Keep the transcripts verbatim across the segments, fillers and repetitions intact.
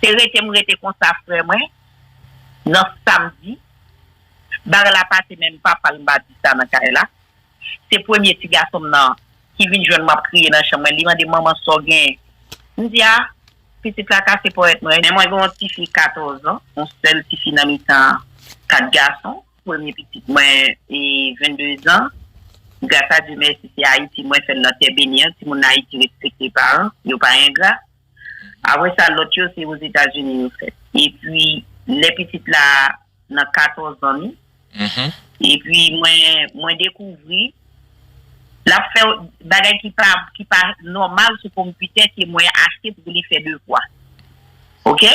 Se rete m rete konsa, frè mwen, nan samdi, bagay la pase, menm papa l, m pa di sa nan kay la. Se premye ti gason m nan ki vin jwenn mwen ap kriye nan chanm mwen. Li mande, "Manman, sa w gen?" M di, "A, pitit la kase ponyèt mwen." Men mwen gen yon tifi katòz an, yon sèl tifi nan mitan kat gason. Premye pitit mwen, e, vennde zan. Gras a Dye, mèsi, se Ayiti mwen fè l nan tè beni an. Timoun Ayiti respekte paran, yo pa engra. Apre sa, lòt yo, se Ozetazini yo fèt. Epi, lè pitit la nan katòz zan li, epi mwen, mwen dekouvri l ap fè bagay ki pa, ki pa nòmal sou konpitè ke mwen achte pou li fè devwa. Oke?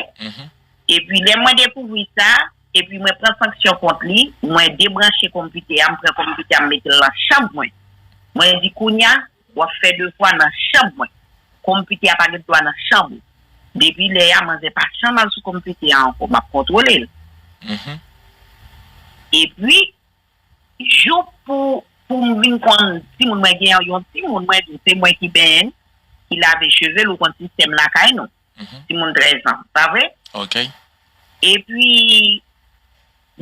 Epi lè mwen dekouvri sa, epi mwen pran sanksyon kont li, mwen debranche konpitè a, m pran konpitè a, m mete l nan chanm mwen. Mwen di, "Kounye a, w ap fè devwa nan chanm mwen. Konpitè a pa gen dwa nan chanm ou." Depi lè a, manzè pa janm al sou konpitè a ankò, m ap kontwole l. Epi, jou pou, pou m vin konn timoun mwen gen yon timoun, mwen di, se mwen ki benyen l, ki lave cheve l, ou konn sistèm lakay nou. Timoun trèz an, pa vre? Ok. Epi,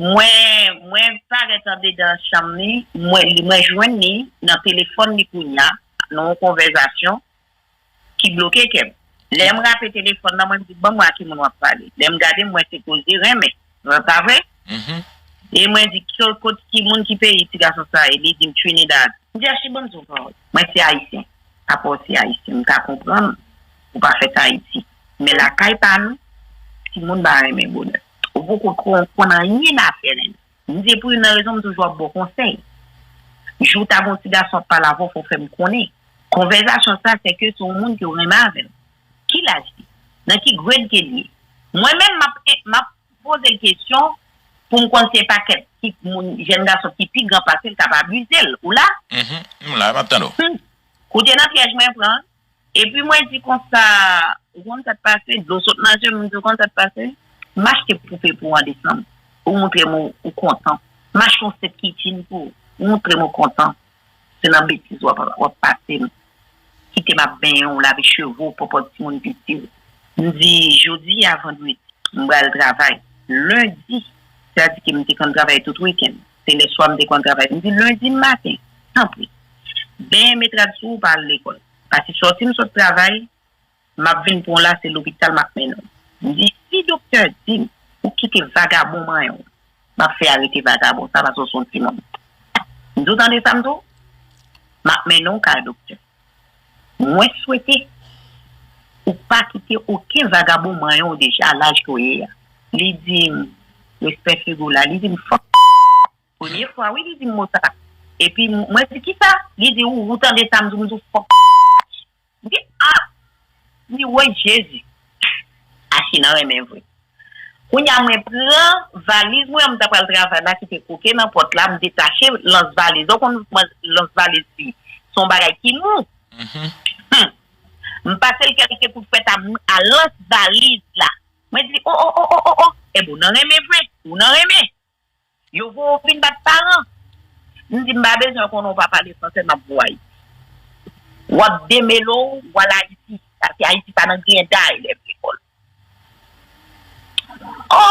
mwen, mwen parèt andedan chanm li, mwen, li, mwen jwenn li nan telefòn li kounye a, nan yon konvèzasyon ki bloke kè m. Lè m rape telefòn nan, mwen di, "Ban m wè a ki moun w ap pale." Lè m gade, m wè se koze renmen. Pa vre? E mwen di, "Ki, kot, ki moun, ki peyi ti gason sa ye?" Li di m, "Trinidad." M di, "Achi, ban m di w yon pawòl. Mwen se Ayisyen. Apa w se Ayisyen, m ka konprann ou pa fèt Ayiti. Men lakay pa nou, timoun pa renmen bonè. Ou poko ko-, konn anyen nan afè renmen." M di, "Pou youn nan rezon, m toujou ap ba w konsèy. Jou w ta gen yon ti gason ap pale avè w, fò w fè m konnen." Konvèzasyon sa, se ke se yon moun ke w renmen avè l. Ki laj li? Nan ki grade ke li ye? Mwen menm, m ap, m ap poze l kesyon pou m konn si e pakèt tip moun, jèn gason ki pi gran pase l k ap abize l. Ou la? M la, m ap tande w. Hmm. Kote nan pyèj mwen pran? Epi mwen di konsa, ou konn sa k pase? Dlo sot nan je m, m di, ou konn sa k pase? M achte poupe pou w an desanm. Ou montre m ou, ou kontan. M achte yon sèt kitchen pou ou. Ou montre m ou kontan. Se nan betiz w ap, w ap pase m. Kite m ap benyen w, lave cheve w, pòpòt timoun piti w. M di, jodi a vandredi, m pral travay. Lendi, sa di ke m te konn travay tout wikenn. Se lèswa m te konn travay. M di, lendi maten, tanpri, benyen, met rad sou ou, pa al lekòl. Paske sòti m sot travay, m ap vin pran w la, se lopital m ap mennen w. M di, si doktè di m ou kite vagabon manyen w, m ap fè arete vagabon sa paske w se yon timoun. M di, w tande sa m di w? M ap mennen w kay doktè. Mwen swete ou pa kite okenn vagabon manyen w deja laj ke w ye a. Li di m, respè figi w la, li di m, fòk. Premye fwa, wi, li di m mo sa. Epi m-, mwen di, kisa? Li di, ou, ou tande sa m di w, m di w, fòk. M di, a! M di, woy, Jezi! Achi nan renmen vre. Kounye a, mwen pran valiz mwen, m ta pral travay la, kite koke nan pòt la, m detache lans valiz. Ou konn mwen lans valiz li, se yon bagay ki mou. Hmm. M pase l kèlke kout fwèt a, a lans valiz la. Mwen di, o, o, o, o, o, o, e bon, nan renmen vre, ou nan renmen. Yo voye w vin bat paran. M di, m pa bezwen konnen w pa pale fransè, m ap voye w Ayiti. W ap demele w, w al Ayiti. Paske Ayiti pa nan griyen day lè m lekòl. O!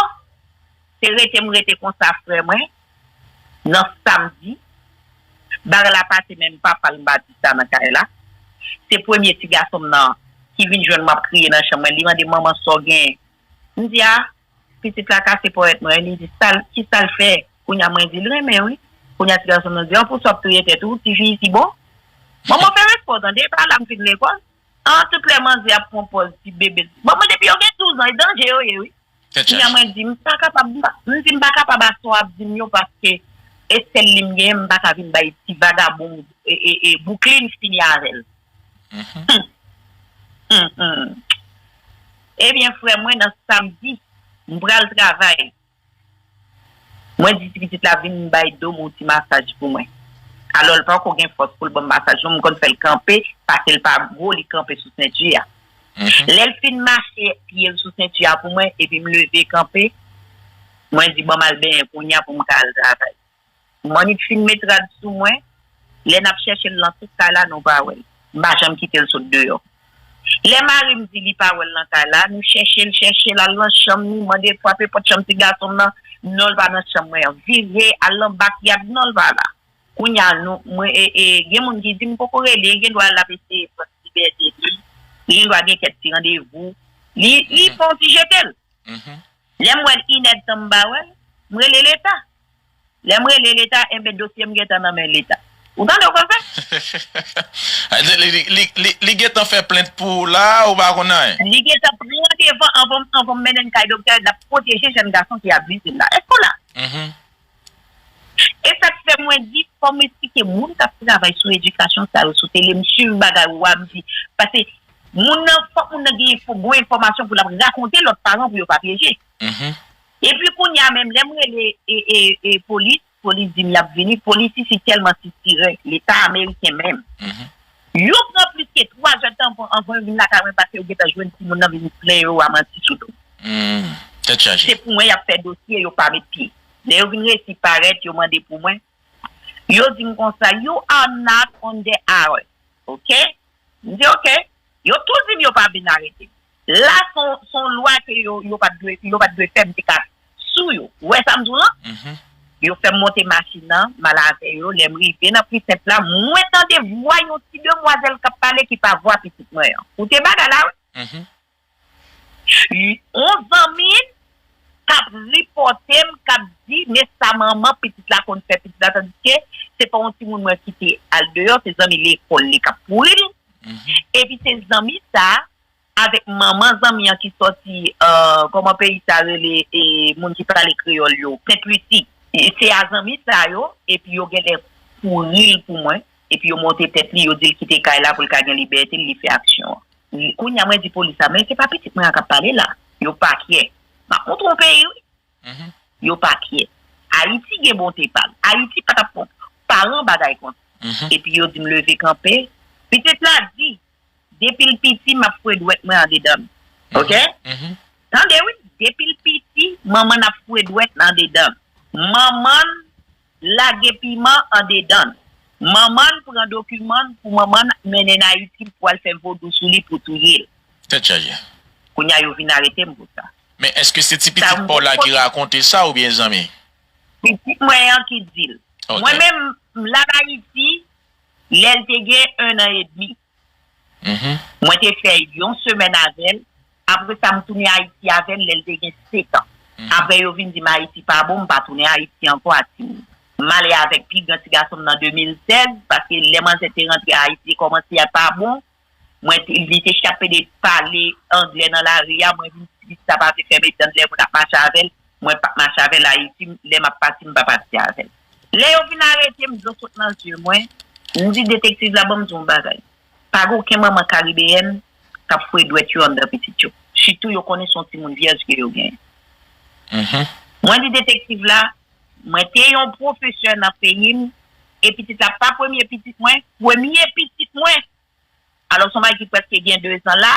Se rete m rete konsa, frè mwen. Nan samdi, bagay la pase, menm papa l, m pa di sa nan kay la. Se premye ti gason m nan ki vin jwenn mwen ap kriye nan chanm mwen. Li mande, manman, sa w gen? M di, a, pitit la kase ponyèt mwen. Li di, sa l, ki sa l fè? Kounye a mwen di, l renmen, wi. Kounye a ti gason m nan di, an, pou sa w ap touye tèt ou, ti fi isi bon. Manman fè respè w, tande, e pa la m fin lekòl. An, tout lè manzè ap pran pòz ti bebe. Bon, mwen depi yo gen douz an, e danje yo ye, wi. Tèt chaje. Kounye a mwen di, m pa kapab, m pa, m di, m pa kapab aswè w ap di m yo paske e sèl li m genyen, m pa ka vin bay ti vagabon, e, e, e, bouklin fini avè l. Hmm. Hmm, hmm. Ebyen, frè mwen, nan samdi, m pral travay. Mwen di ti pitit la, vin bay do m yon ti masaj pou mwen. Alò, l pako gen fòs pou l ban m masaj non, m konn fè l kanpe, paske l pa gwo, li kanpe sou senti a. Lè l fin mache pye l sou senti a pou mwen, epi m leve kanpe, mwen di, ban m al benyen kounye a pou m ka al travay. Mannit fin met rad sou mwen, lè n ap chèche l nan tout kay la, nou pa wè l. M pa janm kite l sot deyò. Lè mari m di li pa wè l nan kay la, nou chèche l, chèche l, al nan chanm li, mande frape pòt chanm ti gason m nan, non, l pa nan chanm mwen an. Vire, al nan bakyad, non, l pa la. Kounye a, nou, mwen, e, e, gen moun ki di m poko rele, gen dwa l ap eseye pran ti libète li, li gen dwa gen kèk ti randevou. Li, li fè yon ti jete l. Lè m wè l inèdtan m pa wè l, m rele Leta. Lè m rele Leta, enben dosye m gentan nan men Leta. Ou tande w konn fè? Li, li, li, li, li gentan fè plent pou ou la, ou pa konn anyen? Li gentan pran devan anvan, anvan m mennen l kay doktè, l ap pwoteje jèn gason ki ap vize l la. Èske w la? E sa k fè mwen di, fò m esplike moun k ap travay sou edikasyon sa yo sou tele, m swiv bagay ou a, m di, paske moun nan, fòk moun nan gen bon enfòmasyon pou l ap rakonte lòt paran pou yo pa pyeje. Epi kounye a menm, lè m rele e, e, e, polis, polis di m y ap vini, polis isit tèlman sitirè, Leta ameriken menm. Yo pran plis ke twa zè tan anvan yo vin lakay mwen paske yo gentan jwenn timoun nan vin plen yo a manti sou do m. Se pou mwen y ap fè dosye, yo pa met pye. Lè yo vin resi parèt, yo mande pou mwen. Yo di m konsa, you are not under arrest. Ok? M di ok. Yo tou di m yo pa vin arete m. La se yon lwa ke yo, yo pa t dwe, yo pa t dwe fè m te ka sou yo. Ou wè sa m di w lan? Yo fè m monte machin nan, m al avè yo. Lè m rive nan precinct la, mwen tande vwa yon ti demwazèl k ap pale ki pa vwa pitit mwen an. Ou te bagay la wi? Yon zanmi k ap ripòte m, k ap di, men sa manman pitit la konn fè pitit la, tandiske se pa yon timoun mwen kite al deyò, se zanmi lekòl li k ap pouri l. Epi se zanmi sa, avèk manman zanmi an ki sòti, kòman peyi sa rele, e moun ki pale kreyòl yo, Pent Lisi. Se a zanmi sa yo, epi yo genlè pouri l pou mwen, epi yo monte tèt li, yo di l kite kay la pou l ka gen libète l, li fè aksyon an. Kounye a mwen di polis la, men se pa pitit mwen an k ap pale la. Yo pa kyè. M ap montre w peyi wi. Yo pa kyè. Ayiti gen bonte pa l. Ayiti pa t ap pran paran bagay konsa. Epi yo di m leve kanpe. Pitit la di, depi l piti, m ap fwe dwèt mwen andedan m. Ok? Tande wi, depi l piti, manman n ap fwe dwèt andedan m. Manman n lage piman andedan l. Manman n pran dokiman n pou manman n mennen n Ayiti pou al fè vodou sou li pou touye l. Tèt chaje. Kounye a yo vin arete m pou sa. Men èske se ti pitit pa w la ki rakonte sa oubyen zanmi? Pitit mwen an ki di l. Mwen menm, m la Ayiti, lè l te gen en an edmi. Mwen te fè yon semèn avè l. Apre sa, m tounen Ayiti avè l lè l te gen sèt an. Apre yo vin di m Ayiti pa bon, m pa tounen Ayiti ankò a timoun. M ale avèk pi gran ti gason m nan de mil sèz, paske lè manzè te rantre Ayiti, li kòmanse a pa bon. Mwen te, li te chape de pale anglè nan lari a, mwen vin di pitit sa pa vle fèmen dan l lè moun ap mache avè l, mwen p ap mache avè l Ayiti, lè m ap pati, m pa pati avè l. Lè yo vin arete m, dlo sot nan zye mwen, m di detektiv la ban m di w yon bagay. Pa gen okenn manman karibeyèn k ap fwe dwèt yo anndan pitit yo. Sitou yo konnen se yon timoun vyèj ke yo genyen. Mwen di detektiv la, mwen te yon pwofesè nan peyi m, e pitit la pa premye pitit mwen, premye pitit mwen. Alò, se yon bagay ki prèske gen dezan la,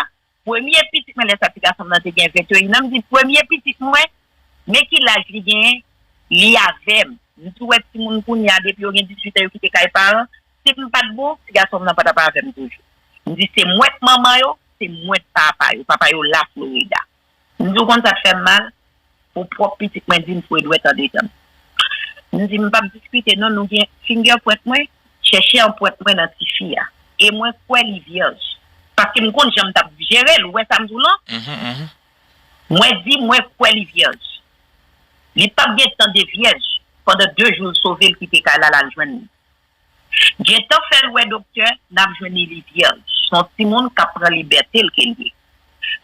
premye pitit mwen, lè sa ti gason m nan te gen venteyen an, m di, premye pitit mwen, men ki laj li genyen, li avè m. M tou wè timoun kounye a, depi yo gen dizuit an, yo kite kay paran, si m pa t bon, ti gason m nan pa t ap avè m toujou. M di, se mwen k manman yo, se mwen k papa yo, papa yo la Florida. M di, w konn sa k fè m mal? Pou pwòp pitit mwen di m fwe dwèt andedan m. M di, m p ap diskite non, nou gen fingerprint mwen, chèche anprent mwen nan tifi a. E mwen kwè li vyèj. Paske m konn jan m t ap jere l, ou wè sa m di w lan? Mwen di, mwen kwè li vyèj. Li p ap gen tan de vyèj pandan de jou l sove l kite kay la, l al jwenn li. Gentan fè l wè doktè, n ap jwenn li, li vyèj. Se yon timoun k ap pran libète l ke l ye.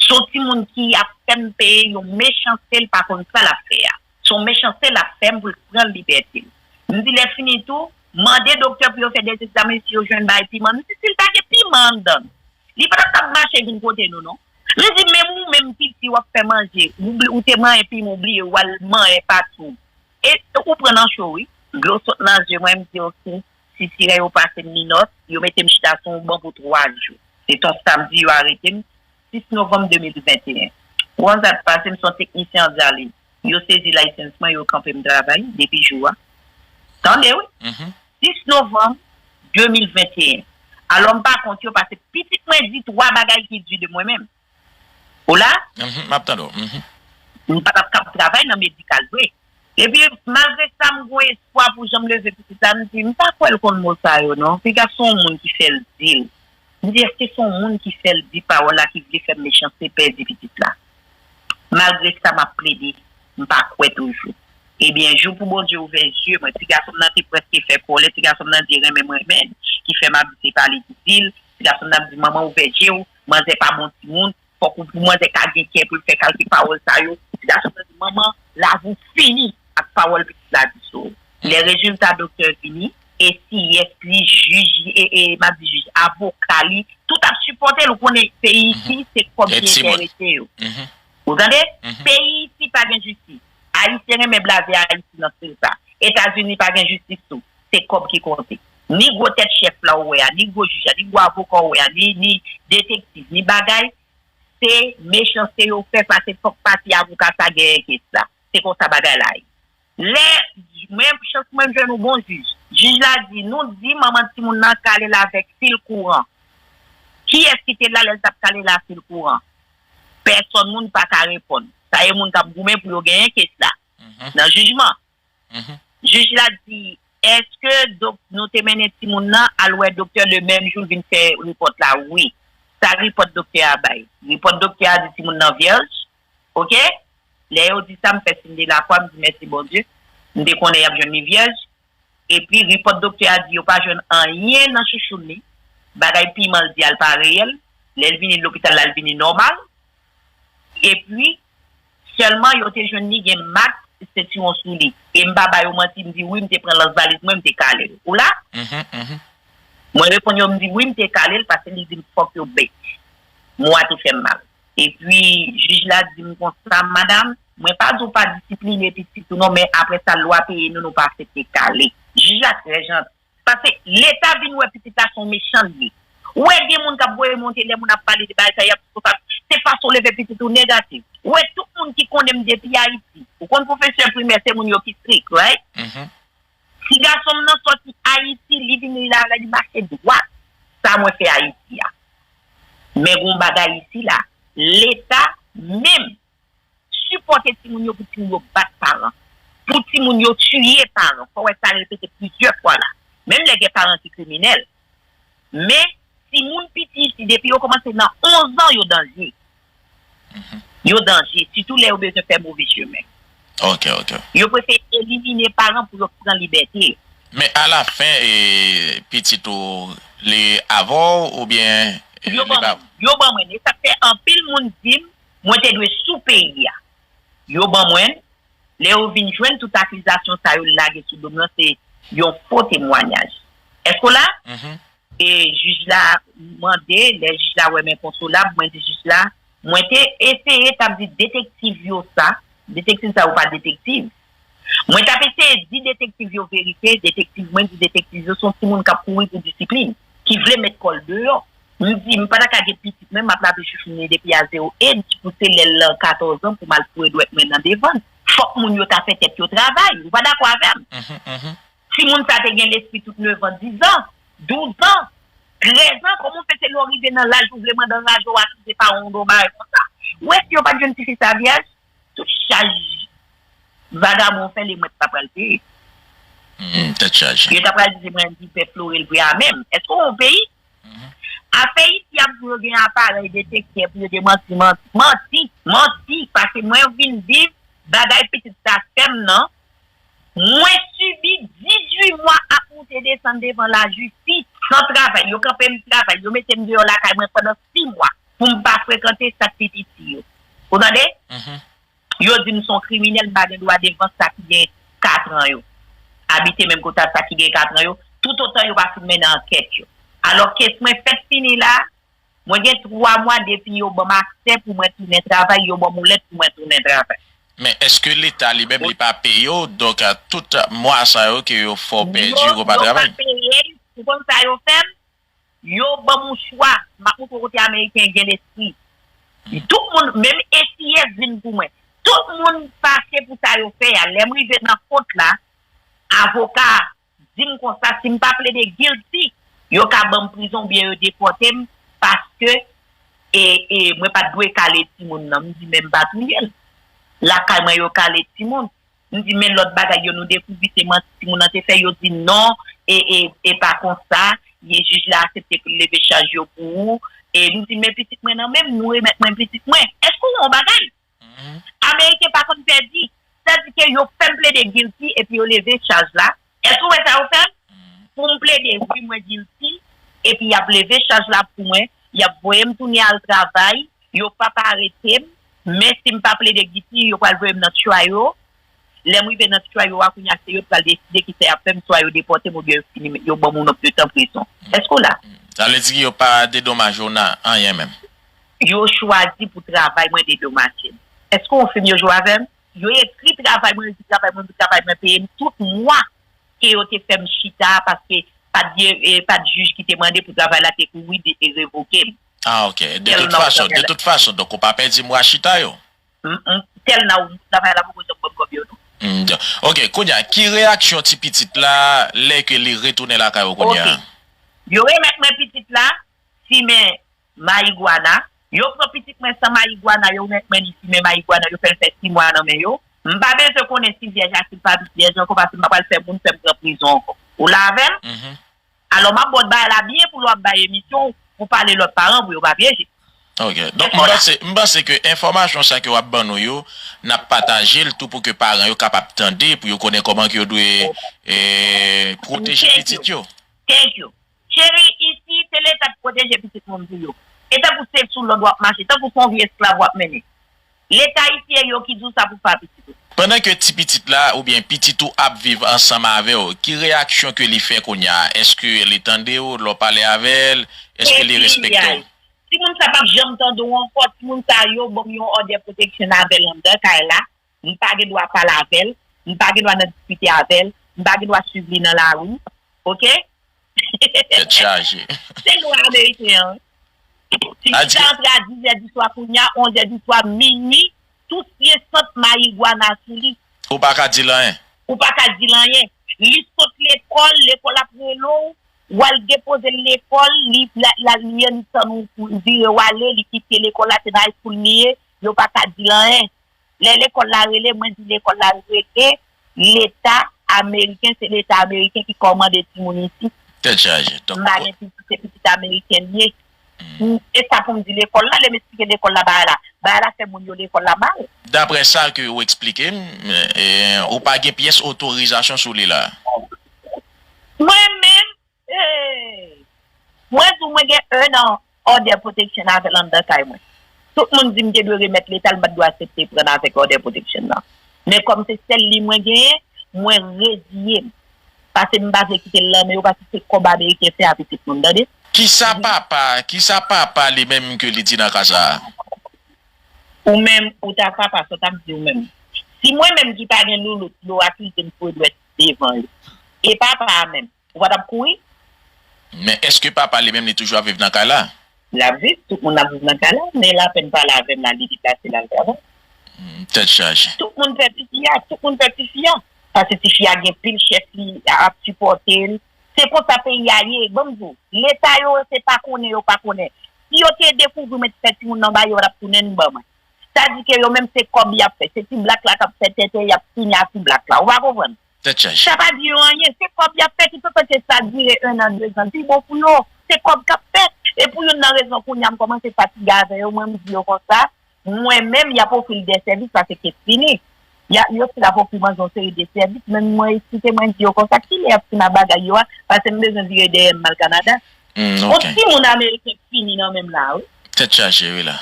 Se yon timoun ki ap fè m peye yon mechanste l pa konn sa l ap fè a. Se yon mechanste l ap fè m pou l pran libète l. M di lè fini tou, mande doktè pou yo fè de egzamen si yo jwenn bagay piman. M di si l ta gen piman anndan l, li pa t ap t ap mache vin kote nou non. M di menm ou menm piti w ap fè manje, ou te manyen piman ou bliye w al manyen patou. E ou pran nan cho wi. Dlo sot nan zye mwen, m di oke. Sitirè yo pase m minòt, yo mete m chita sou yon ban pou twa jou. Se t on samdi yo arete m, sis novanm de mil venteyen. Ou konn sa k pase, m se yon teknisyen an dyaliz. Yo sezi license mwen, yo kanpe m travay depi jou a. Tande wi. Sis novanm de mil venteyen. Alò, m pa kont yo, paske pitit mwen di twa bagay ki di de mwen menm. Ou la? Mhm, m ap tande w. Mhm. M pa t ap kab travay nan medikal vre. Epi, malgre sa, m gen espwa pou jan m leve pitit la, m di, m pa kwè l konn mo sa yo, non. Piga se yon moun ki fè l di l. M di, èske se yon moun ki fè l di pawòl la ki vle fè m mechanste pèdi pitit la? Malgre sa, m ap plede, m pa kwè toujou. Ebyen, jou pou Bondye ouvè zye mwen, ti gason m nan te prèske fè kòlè, ti gason m nan di renmen m renmen l, ki fè m ap di se pa li ki di l, ti gason m nan ap di manman ouvè je w, manzè pa bon timoun, fòk ou pou manzè ka gen kè pou l fè kalkil pawòl sa yo, ti gason m nan di manman, lavi w fini ak pawòl pitit la di sou ou. Lè rezilta doktè vini, e si yès li, jij, e, e, m ap di jij, avoka li, tout ap sipòte l, ou konnen peyi isi, se kòb ki enterese yo. Ou tande? Peyi isi pa gen jistis. Ayisyen renmen blaze Ayiti nan stil sa. Etazini pa gen jistis tou. Se kòb ki konte. Ni gwo tèt chèf la ou wè a, ni gwo jij la, ni gwo avoka ou wè a, ni, ni detektiv, ni bagay, se mechanste yo fè, paske fòk pati avoka sa genyen kes la. Se konsa bagay la ye. Lè, mwen, chans mwen, m jwenn yon bon jij. Jij la di, nou di manman timoun nan kale l avèk fil kouran. Kiyès ki te la lè l t ap kale l a fil kouran? Pèsòn moun pa ka reponn. Sa e moun k ap goumen pou yo genyen kes la nan jijman. Jij la di, èske dok-, nou te mennen timoun nan al wè doktè le menm jou l vin fè ripòt la? Wi. Sa ripòt doktè a bay? Ripòt doktè a di timoun nan vyèj. Oke? Lè yo di sa, m fè siy de lakwa, m di mèsi Bondye. M te konnen y ap jwenn li vyèj. Epi, ripòt doktè a di yo pa jwenn anyen nan chouchoun li. Bagay piman l di a l pa reyèl. Lè l vini lopital la, l vini nòmal. Epi, sèlman yo te jwenn li gen mak sentiwon sou li. E m pa ba yo manti, m di wi, m te pran lans valiz mwen, m te kale l. Ou la? Mwen reponn yo, m di wi, m te kale l paske li di m fòk yo bèt. Mo a te fè m mal. Epi, jij la di m konsa, madanm, mwen pa di w pa disipline pitit ou non, men apre sa, lwa peyi nou, nou pa aksepte kale. Jij la trè janti. Paske Leta vin wè pitit la se yon mechan li ye. Ou wè gen moun k ap voye monte lè moun ap pale de bagay sa, y ap di konsa, se fason w leve pitit ou negatif. Ou wè tout moun ki konnen m depi Ayiti. Ou konn pwofesè primè, se moun yo ki strik, right? Ti gason m nan sòti Ayiti, li vini la, la, li mache dwat. Sa mwen fè Ayiti a. Men gon bagay isi la, Leta menm sipòte timoun yo pou timoun yo bat paran, pou timoun yo tiye paran. Fò wè sa repete plizyè fwa la. Menm lè gen paran ki kriminèl. Men, timoun piti isi, depi yo kòmanse nan onz an, yo danje. Yo danje, sitou lè yo bezwen fè move chemen. Ok, ok. Yo prefere elimine paran pou yo pran libète yo. Men alafen, e, pitit ou, li avè w oubyen, e, li pa? Yo ban mwen. E sa k fè anpil moun di m, mwen te dwe sou peyi a. Yo ban mwen, lè yo vin jwenn tout akizasyon sa yo lage sou do m nan, se yon fo temwayaj. Èske w la? E jij la mande, lè jij la wè m enkonsolab, mwen di jij la, mwen te eseye t ap di detektiv yo sa, detektiv sa yo pa detektiv. Mwen t ap eseye di detektiv yo verite, detektiv, mwen di detektiv yo se yon timoun k ap kouri pou disiplin, ki vle met kò l deyò. M di, m pa ta ka gen pitit mwen, m ap lave chouchoun li depi a zewo age pou se lè l katòz an pou m al foure dwèt mwen nan devan l. Fòk moun yo ta fè tèt yo travay. Ou pa dakò avè m? Timoun sa te gen lespri tout nèf an, dis an, douz an, trèz an, kòman w fè se lè w rive nan laj ou vle mande anraje w akize paran w de yon bagay konsa? Ou wè si yo pa t jwenn tifi sa vyèj, tout chaj vagabon fè li mwen t ap pral peye. Hmm, tèt chaje. Yo t ap pral di se mwen ki fè flore l vre a menm. Èske w yon peyi? Afè isi ap di yo gen aparèy detektè pou yo demanti, manti, manti, manti, paske mwen vin viv bagay pitit sa fè m nan, mwen sibi dizuit mwa ap moute desann devan lajistis san travay. Yo kanpe m travay, yo mete m deyò lakay mwen pandan sis mwa pou m pa frekante sa k pi piti yo. Ou tande? Yo di m se yon kriminèl, m pa gen dwa devan sa ki gen kat an yo. Abite menm kote ak sa ki gen kat an yo, toutotan yo pa fin mennen ankèt yo. Alò, kes mwen fèk fini la, mwen gen twa mwa depi yo ban m aksè pou mwen tounen travay, yo ban m yon lèt pou mwen tounen travay. Men èske Leta li menm li pa peye w, donk, tout mwa sa yo ke yo fè w pèdi, yo pa travay? Yo pa peye m, ou konn sa yo fè m? Yo ban m yon chwa, m ap montre w kote Ameriken gen lespri. Tout moun, menm A C S vin pou mwen. Tout moun fache pou sa yo fè a. Lè m rive nan kont la, avoka a di m konsa, si m pa plede guilty, Yo ka ban m prizon oubyen yo depòte m paske e, e, mwen pa t dwe kale timoun nan. M di, men m pa touye l. Lakay mwen, yo kale timoun. M di, men lòt bagay yo nou dekouvri se manti timoun nan te fè. Yo di, non, e, e, e pa konsa. Ye jij la aksepte pou l leve chaj yo pou ou. E m di, men pitit mwen nan men m, nou remèt mwen pitit mwen. Èske w wè yon bagay? Ameriken pa konn pèdi. Sètadi ke yo fè m plede guilty epi yo leve chaj la. Èske w wè sa yo fè m? Pou m plede, wi, mwen guilty, epi y ap leve chaj la pou mwen, y ap voye m tounen al travay, yo p ap arete m, men si m pa plede guilty, yo pral voye m nan trial. Lè m rive nan trial a, kounye a se yo t pral deside kisa y ap fè m, swa yo depòte m oubyen yo fini, yo ban m yon nòt de tan prizon. Èske w la? Sa vle di yo pa dedomaje w nan anyen menm? Yo chwazi pou travay mwen dedomaje m. Èske w fim yo jwe avè m? Yo ekri travay mwen, yo di travay mwen, yo di travay mwen peye m tout mwa ke yo te fè m chita a paske pa t gen, e, pa t jij ki te mande pou travay la te kouri de, e revoke m. Ah, ok. De tout fason, de tout fason, donk ou pa pèdi mwa chita yo? Tèlna ou travay la poko janm ban m kòb yo non. Mm, ok, kounye a, ki reyaksyon ti pitit la lè ke li retounen lakay ou kounye a? Ok. Yo remèt mwen pitit la, fimen mayigwana. Yo pran pitit mwen san mayigwana, yo remèt mwen li fimen mayigwana, yo fè l fè sis mwa nan men yo. M pa bezwen konnen si l vyèj a, si l pa vyèj ankò, paske m pa pral fè moun fè m pran prizon ankò. Ou la avè m? Alò, m ap ba w bagay la byen pou lè w ap bay emisyon w, pou pale lòt paran pou yo pa pyeje. Ok. Donk, m panse, m panse ke enfòmasyon sa ke w ap ban nou yo, n ap pataje l tou pou ke paran yo kapab tande, pou yo konnen kòman ke yo dwe, e, pwoteje pitit yo. Thank you. Cheri, isi, se Leta k pwoteje pitit moun pou yo. E tankou se sou lòd w ap mache, tankou se yon vye esklav w ap mennen. Leta isi e yo ki di w sa pou fè a pitit ou. Pandan ke ti pitit la oubyen pitit ou ap viv ansanm avè w, ki reyaksyon ke li fè kounye a? Èske li tande w lè w pale avè l? Èske li respekte w? Timoun sa p ap janm tande w ankò. Timoun sa yo ban m yon òdè pwoteksyon avè l anndan kay la. M pa gen dwa pale avè l. M pa gen dwa nan diskite avè l. M pa gen dwa swiv li nan lari. Ok? Tèt chaje. Se lwa ameriken an. Ti fi sa antre a dizè diswa, kounye a onzè diswa, minui, tout se sant mayigwana sou li. Ou pa ka di l anyen. Ou pa ka di l anyen. Li sot lekòl, lekòl ap rele w, w al depoze l lekòl, li, la, la, li annik tann ou pou vire w ale, li kite lekòl la, se nan high school li ye, yo pa ka di l anyen. Lè lekòl la rele, mwen di lekòl la rele, Leta ameriken, se Leta ameriken ki kòmande timoun isi. Tèt chaje. M pa gen pitit, se pitit ameriken li ye. E sa pou m di lekòl la, lè m esplike lekòl la bagay la, bagay la fè moun yo lekòl la mal. Daprè sa ke ou eksplike m, e, ou pa gen pyès otorizasyon sou li la. Mwen menm, Hey! Mwen di w mwen gen ennan òdè pwoteksyon avè l anndan kay mwen. Tout moun di m te dwe remèt Leta l, m pa t dwe aksepte pran avèk òdè pwoteksyon nan. Men kòm se sèl li mwen genyen, mwen reziye m. Paske m pa vle kite l nan men yo, paske se kòb ameriken fè a pitit moun, tande? Kisa papa, kisa papa li menm ke li di nan ka sa a? Ou menm, ou ta papa, sa w t ap di ou menm? Si mwen menm ki pa gen loulout, yo akize m foure dwèt devan yo. E papa a menm, ou pa t ap kouri? Men èske papa li menm li toujou ap viv nan kay la? L ap viv, tout moun ap viv nan kay la, men l apèn pale avè m la, li deplase l al travay. Hmm, tèt chaje. Tout moun pè tifi a, tout moun pè tifi a. Paske tifi a gen pil chèf li ap sipòte l. Se konsa peyi a ye, ban m di w. Leta yo, se pa konnen yo pa konnen. Si yo te dekouvri mwen te fè timoun nan ba yo, yo t ap tounen l ban mwen. Sa di ke yo menm se kòb y ap fè. Se ti blak la k ap fè tenten, y ap fini a ti blak la. Ou pa konprann? Tèt chaje. Sa pa di yo anyen. Se kòb y ap fè ki totan ke sa dire ennan, dezan. Pi bon pou yo. Se kòb k ap fè. E pou youn nan rezon kounye a m kòmanse fatige avè yo, mwen m di yo konsa, mwen menm, y ap ofri l de sèvis paske ke fini. Y a, yo fin ap ofri manzè yon seri de sèvis, men mwen eksplike, mwen di yo konsa, kilè y ap fin ap bagay yo a, paske m bezwen vire dèyè m al Kanada. Hmm, ok. Yon timoun ameriken fini nan men m la, wi. Tèt chaje, wi la.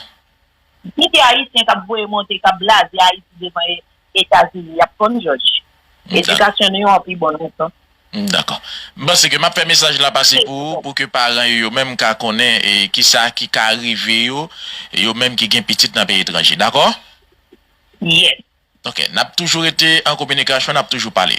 Kite Ayisyen k ap voye monte, k ap blaze Ayiti devan E-, Etazini, y ap konn jòj. Dakò. Edikasyon nou yo an pi bon lontan. M dakò. M panse ke m ap fè mesaj la pase pou ou, pou ke paran yo, yo menm ka konnen, e, kisa ki ka rive yo, yo menm ki gen pitit nan peyi etranje. Dakò? Yes. Ok. N ap toujou rete an kominikasyon, n ap toujou pale.